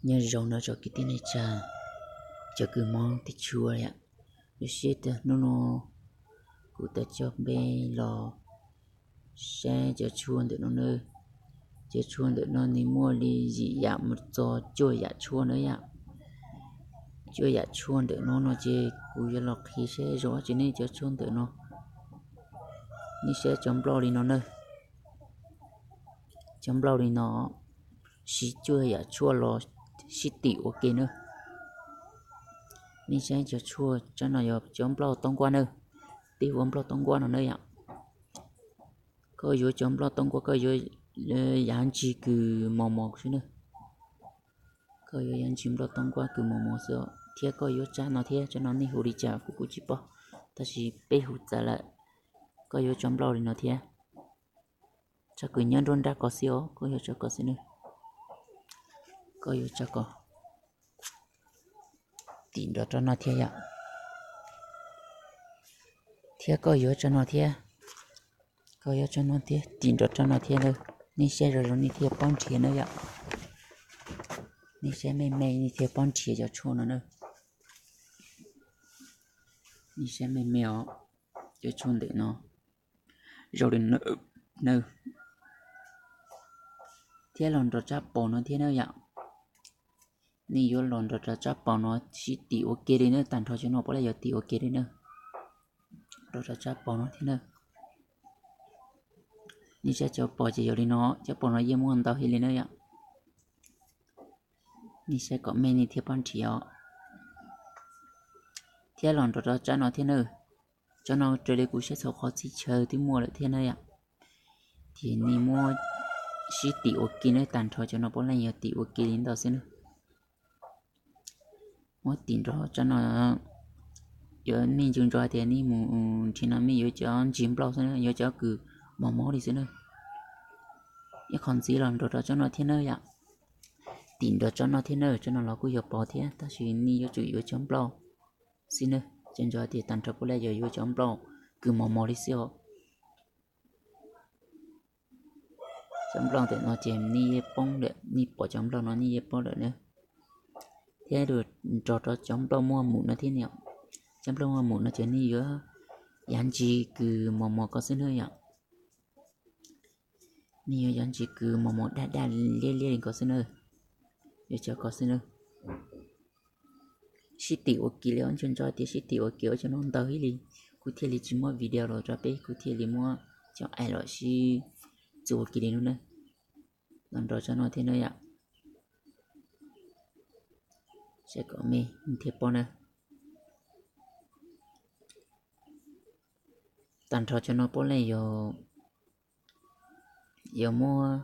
Nyob zoo no tsoom kwv tij neej tsa, cov kws Hmoob tij tshua yom, lub sij hawm hnub no kuv tau coj peb los saib cov tshuaj ntawm no na. Cov tshuaj ntawm no nws muaj li yim yam mus txog cuaj yam tshuaj na yom. Cuaj yam tshuaj ntawm no no ces kuv yuav los qhia saib zoo dab tsi ne cov tshuaj ntawm no. Nej saib cov nplauj li no na, cov nplauj li no, siv cuaj yam tshuaj los sib tim ua ke na. Nej saib cov tshuaj, tsab no yog cov nplauj toob nkuaj na, tej ua nplauj toob nkuaj no na yom. Koj yuav cov nplauj toob nkuaj koj yuav yav ntsis kws mos mos xwb na. Koj yuav yav ntsis nplauj toob nkuaj kws mos mos xwb, thiab koj yuav tsab no thiab, tsab no nej hu li cas kuv kuj tsis paub, tab sis peb hu txawv lawm. Koj yuav cov nplauj li no thiab, tsab kws nyob nruab nrab ko xwb os, koj yuav tsab ko xwb na. Koj yuav tsab ko tim nrov rau no thiab yom. Thiab koj yuav tsab no thiab, koj yuav tsab no thiab tim nrov rau no thiab na. Nej saib zoo zoo nej thiaj paub nrhiav na yom. Nej saib me me nej thiaj paub nrhiav cov tshuaj no na. Nej saib me me os, cov tshuaj ntawm no zoo li na. Thiab los nrog tsab pos no thiab na yom. Nej yuav los nrog rau tsab pos no sib tim ua ke li na, tag nrho cov no puav leej yuav tim ua ke li na. Nrog rau tsab pos no thiab na. Nej saib cov pos ces yog li no, cov pos no yeej muaj ntau heev li na yom. Nej saib kom me nej thiaj paub nrhiav os. Thiab los nrog rau tsab no thiab na. Tsab no raws li kuv saib txhua qhov txhia chaw twb muaj lawm thiab na yom. Ces nej muab sib tim ua ke na, tag nrho cov no puav leej yog tim ua ke li ntawd xwb na. Muab tim nrog tsab no, yuav nej ntsia ntsoov hais tias nej mus nrhiav no nej yuav cov ntsis nplauj xwb na, yuav cov kws mos mos li xwb na. Ib qho ntxiv los nrog rau tsab no thiab na yom. Tim nrog tsab no thiab na, tsab no los kuj yog pos thiab tab sis nej yuav tsum yuav cov nplauj xwb na. Ntsia ntsoov hais tias tag nrho puav leej yog yuav cov nplauj kws mos mos li xwb os. Cov nplauj ntawm no ces nej yeej paub lawm, nej pom cov nplauj no nej yeej paub lawm na. Thiab nrog rau cov nplauj muaj mus no thiab na. Cov nplauj muaj mus no ces nej yuav yav ntsis kws mos mos ko xwb na yom. Nej yuav yav ntsis kws mos mos daj daj liab liab li ko xwb na. Yuav cov ko xwb na. Sib tim ua ke li os, ntsia ntsoov tias sib tim ua ke ua cov no ntau heev li, kuv thiaj li tsis muab video los rau peb, kuv thiaj li muab cov aim los sib txuas ua ke li no na. Los nrog tsab no thiab na yom. Saib kom me thiaj paub na. Tag nrho cov no puav leej yog, yog muab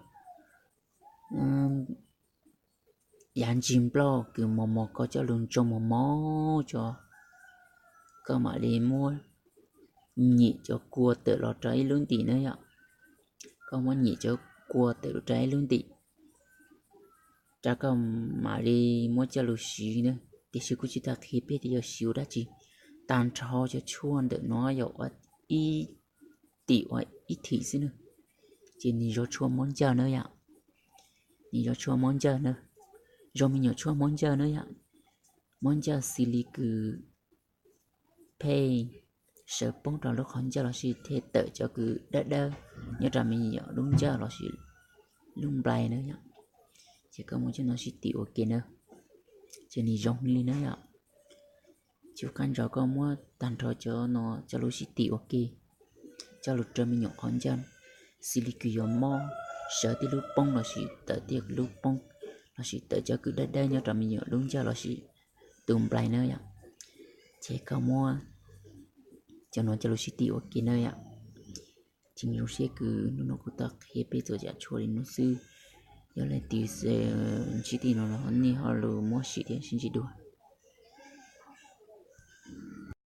yav ntsis nplauj kws mos mos ko coj lug ntsoog mos mos tso, koj mam li muab nyem cov kua tawm los rau ib lub ntim na yom. Koj muab nyem cov kua tawm los rau ib lub ntim, rau koj mam li muab coj lug siv na. Tiam sis kuv tsis tau qhia peb tias yog siv ua dab tsi. Tag nrho cov tshuaj ntawm no yog ua ib tim ua ib thim xwb na, ces nws yog tshuaj mob ncawg na yom. Nws yog tshuaj mob ncawg na, yog me nyuam tshuaj mob ncawg na yom. Mob ncawg xws li kws pheej sawv poob rau lub qhov ncauj lossis thiaj tawm cov kws dawb dawb nyob rau me nyuam lub ncauj lossis lub nplai na yom. Ces koj muab cov no sib tim ua ke na, ces nws zoo li na yom. Ces kuv qab ntso koj muab tag nrho cov no coj lug sib tim ua ke, coj lug rau me nyuam qhov ncauj, xws li kws yuav mob, sawv tej lub poob lossis tawm tej lub poob, lossis tawm cov kws dawb dawb nyob rau me nyuam lub ncauj lossis tus nplai na yom. Ces koj muab cov no coj lug sib tim ua ke na yom. Ces zoo siab kws hnub no kuv tau qhia peb txhua yam tshuaj li no xwb. Yog leej twg ntsib tej no los nej ho lug muab sim thiab sib ntsib dua.